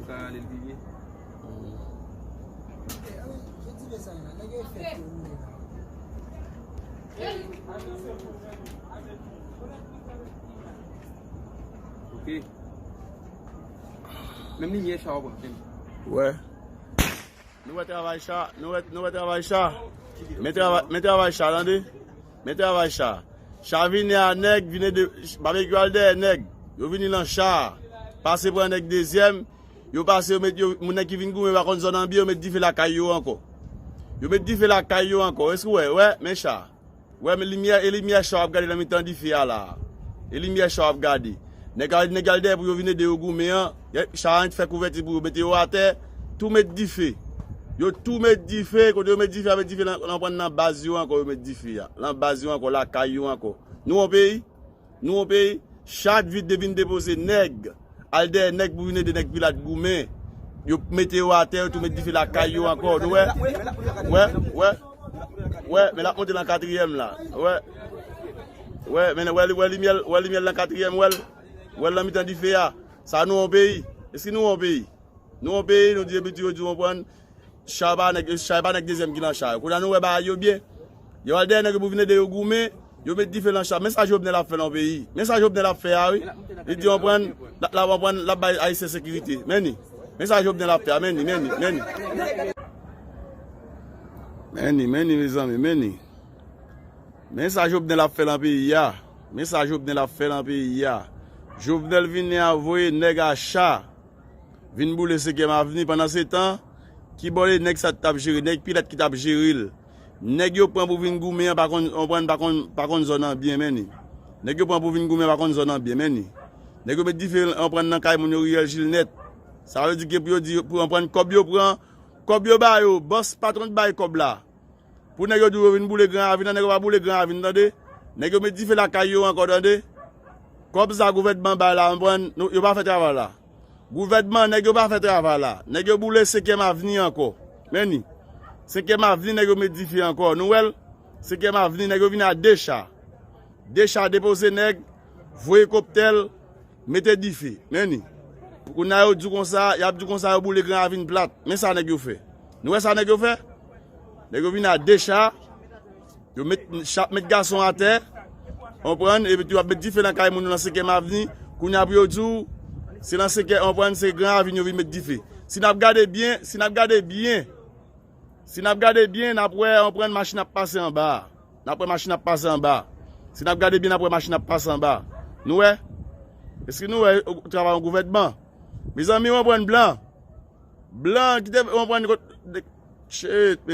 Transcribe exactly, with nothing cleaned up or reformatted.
Sa ale l pi byen. Ok. Menm limyè cha w pran, menm. Wè. Nou wè travay cha, nou wè, nou wè travay cha. Men travay, men travay cha, tande. Men travay cha. Cha vini a nèg, vini de, Babekyou al dèyè nèg. Yo vini lan cha. Pase pran nèg dezyèm. Yo pase, yo met, yo, moun nèg ki vin goumen pa konn zòn an byen, yo met dife lakay yo ankò. Yo met dife lakay yo ankò. Èske w wè? Wè, men cha. Wè, men limyè, e limyè cha w ap gade nan mitan dife a la. E limyè cha w ap gade. Nèg al, nèg al dèyè pou yo vin ede yo goumen an. Yè, cha a fè kouvèti pou yo mete yo atè. Tou met dife. Yo tou met dife. Kote yo met dife a, met dife lan, lan pran nan baz yo ankò, yo met dife a. Lan baz yo ankò, lakay yo ankò. Nou yon peyi? Nou yon peyi? Cha vin de, vin depoze nèg. Al dèyè nèg pou vin ede nèg Pilat goumen. Yo mete yo atè, yo tou met dife lakay yo ankò. Nou wè? Wè, wè. Wè, men l ap monte lan katriyèm la. Wè. Wè, men wè, wè limyè l, wè limyè l lan katriyèm, wè l. Wè l lan mitan dife a. Sa nou yon peyi? Èske nou yon peyi? Nou yon peyi, nou di epi tou yo di w konprann. Cha pa nèg, cha pa nèg dezyèm ki lan cha yo. Kounye a nou wè bagay yo byen. Yo al dèyè nèg yo pou vin ede yo goumen. Yo met dife lan cha. Men sa Jovenel ap fè lan peyi. Men sa Jovenel ap fè a, wi. Li di w konprann, l ap, l ap, konprann, l ap bay Ayisyen sekirite. Men ni. Men sa Jovenel ap fè a. Men ni, men ni, men ni. Men ni, men ni, mezanmi, men ni. Men sa Jovenel ap fè lan peyi a. Men sa Jovenel ap fè lan peyi a. Jovenel vini a voye nèg a cha. Vin boule senkyèm avni. Pandansetan, ki bò de nèg sa t ap jere? Nèg Pilat ki t ap jere l. Nèg yo pran pou vin goumen an pa konn, konprann, pa konn, pa konn zòn an byen, men ni. Nèg yo pran pou vin goumen an pa konn zòn an byen, men ni. Nèg yo met dife, konprann, nan kay moun yo, riyèl Jilnèt. Sa vle di ke pou yo di, pou, konprann, kòb yo pran, kòb yo ba yo, bòs patwon t bay kòb la. Pou nèg yo di w yo vin boule Gran Ravin nan, nèg yo pa boule Gran Ravin, tande. Nèg yo met dife lakay yo ankò, tande. Kòb sa gouvènman bay la, konprann, nou, yo pa fè travay la. Gouvènman, nèg yo pa fè travay la. Nèg yo boule senkyèm avni ankò. Men ni. Senkyèm avni, nèg yo met dife ankò. Nou wè l? Senkyèm avni, nèg yo vini a de cha. De cha depoze nèg, voye koptè l, mete dife. Men ni. Pou kounye a yo di w konsa, y ap di w konsa yo boule Gran Ravin plat. Men sa nèg yo fè. Nou wè sa nèg yo fè? Nèg yo vini a de cha. Yo met, cha ap met gason atè, konprann, epi tou y ap met dife nan kay moun yo lan senkyèm avni. Kounye a pou yo di w, se lan senkyèm, konprann, se Gran Ravin yo vin met dife. Si n ap gade byen, si n ap gade byen, si n ap gade byen, n ap wè, konprann, machin ap pase anba a. N ap wè machin ap pase anba a. Si n ap gade byen, n ap wè machin ap pase anba a. Nou wè? Èske nou wè, o, travay yon gouvènman? Mezanmi, konprann, blan. Blan ki te, konprann, kot, de, shit,